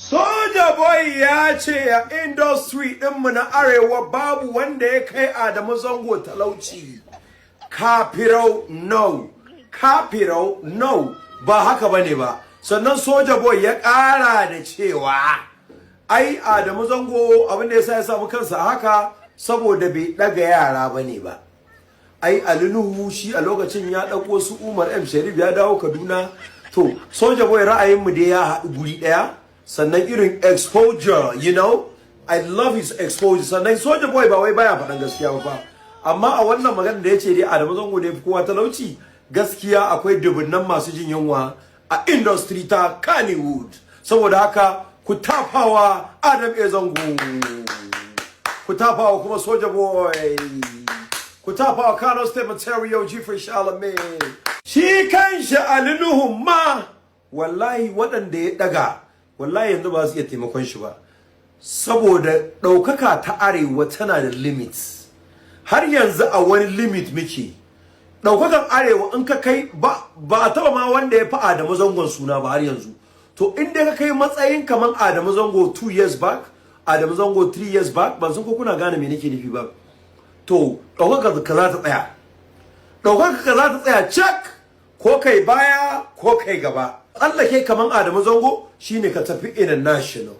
Soja Boy ya ce a industry ɗinmu na Arewa babu wanda ya kai Adamu Zango talauci. Kafirau no, kafirau no, ba haka bane ba. Sannan Soja Boy ya ƙara da cewa ai Adamu Zango abin da yasa ya samu kansa haka saboda bai ɗaga yara bane ba. Ai Ali Nuhu shi a lokacin ya ɗauko su Umar M Sharif ya dawo Kaduna. To, Soja Boy, ra'ayinmu dai ya haɗu guri ɗaya. Sannan irin exposure, I love his exposure. Sannan Soja Boy ba wai baya faɗan gaskiya ba fa, amma a wannan magana da ya ce dai Adamu Zango da ya fi kowa talauci, gaskiya akwai dubunnan masu jin yunwa a industry ta Kannywood. Saboda haka ku tafawa Adam A Zango, ku tafawa kuma Soja Boy, ku tafawa Kano State Material G for Shalame. Shi kanshi Ali Nuhu ma, wallahi waɗanda ya ɗaga, wallahi yanzu ba su iya taimakon shi ba, saboda ɗaukaka ta Arewa tana da limit. Har yanzu a wani limit muke. Ɗaukakan Arewa, in ka kai ba, ba a taɓa ma wanda ya fi Adamu Zangon suna ba har yanzu. To, in dai ka kai matsayin kaman Adamu Zango 2 years back, Adamu Zango 3 years back, ban san ko kuna gane me nake nufi ba, to ɗaukaka ka za ta tsaya, ɗaukaka ka za ta tsaya cak, ko kai baya ko kai gaba. Tsallake kaman Adamu Zango shine ka tafi international.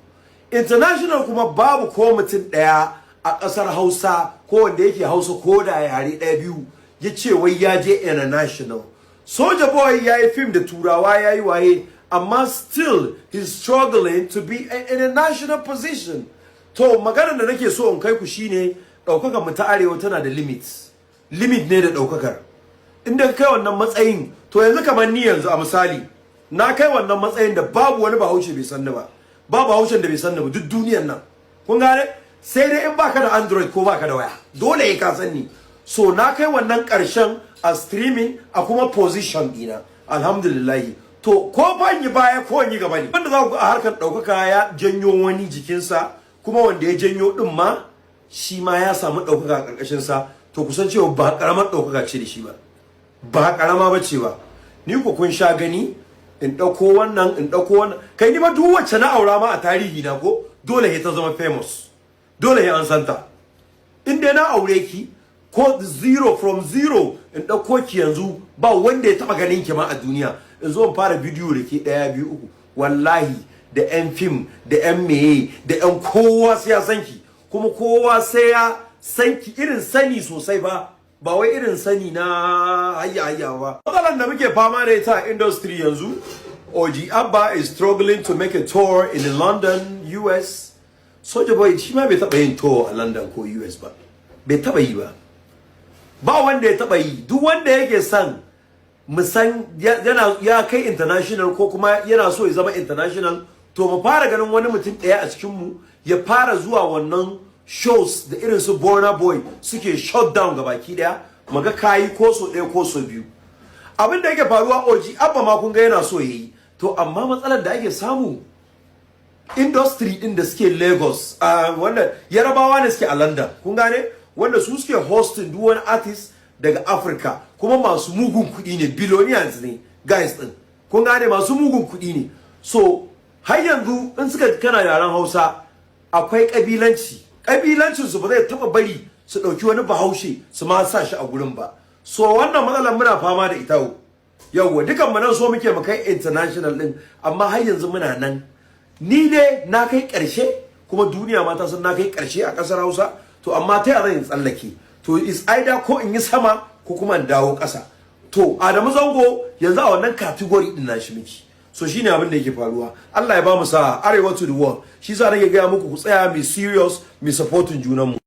International kuma babu ko mutum ɗaya a ƙasar Hausa ko wanda yake Hausa ko da yare ɗaya biyu ya ce wai ya je international. Soja Boy ya yi fim da Turawa, ya yi waye, amma still he's struggling to be in a national position. To, maganar da nake so in kai ku shine ɗaukakar mu ta Arewa tana da limit. Limit ne da ɗaukakar. Inda ka kai wannan matsayin, to yanzu kamar ni yanzu a misali, na kai wannan matsayin da babu wani Bahaushe bai san ni ba, babu Bahaushen da bai san ni ba duk duniyar nan, kun gane? Sai dai in baka da Android ko baka da waya, dole ya ka san ni. So na kai wannan karshen a streaming, a kuma position dina, alhamdulillah. To, ko ban yi baya ko yi gaba ne, wanda za ku a harkar ɗaukaka ya janyo wani jikinsa, kuma wanda ya janyo din ma shi ma ya samu ɗaukaka a ƙarƙashin sa. To, kusan cewa ba ƙaramar ɗaukaka ce da shi ba, ba ƙarama ba ce ba. Ni ko kun sha gani, in ɗauko wannan, in ɗauko wannan, kai ni ba duk wacce na aura ma a tarihi na ko dole ya ta zama famous, dole ya an santa. In dai na aure ki ko zero from zero, in ɗauko ki yanzu ba wanda ya taɓa ganin ki ma a duniya, in zo in fara bidiyo da ke, ɗaya, biyu, uku, wallahi da yan fim da yan meye da yan kowa sai ya san ki, kuma kowa sai ya san ki irin sani sosai ba, ba wai irin sani na hayya hayya ba. Matsalar da muke fama da ita a industry yanzu, Oji Abba is struggling to make a tour in London, US. Soja Boy shi ma bai taɓa yin tour a London ko US ba, bai taɓa yi ba, ba wanda ya taɓa yi. Duk wanda yake son mu san yana ya kai international ko kuma yana so ya zama international, to mu fara ganin wani mutum ɗaya a cikin mu ya fara zuwa wannan shows da irin su Burna Boy suke shut down gabaki daya, muga kayi ko so ɗaya ko so biyu. Abin da yake faruwa, Oji Abba ma kun ga yana so yayi. To, amma matsalar da ake samu, industry din da suke Lagos, wanda Yarabawa ne suke a London, kun gane, wanda su suke hosting duk wani artist daga Africa, kuma masu mugun kuɗi ne, billionaires ne guys din, kun gane, masu mugun kuɗi ne. So har yanzu in suka kana yaren Hausa, akwai kabilanci. Kabilancin su ba zai taba bari su dauki wani Bahaushe su ma sa shi a gurin ba. So wannan matsalar muna fama da ita. Yauwa, dukan mu nan so muke mu kai international din, amma har yanzu muna nan. Ni dai na kai karshe, kuma duniya ma ta san na kai karshe a kasar Hausa. To, amma ta yaya zan tsallake? To, is either ko in yi sama ko kuma in dawo ƙasa. To, Adamu Zango yanzu a wannan category din nashi miki. So shine abin da yake faruwa. Allah ya ba mu sa'a. Arewa to the world. Shi yasa nake gaya muku ku tsaya mai serious, mai supporting junanmu.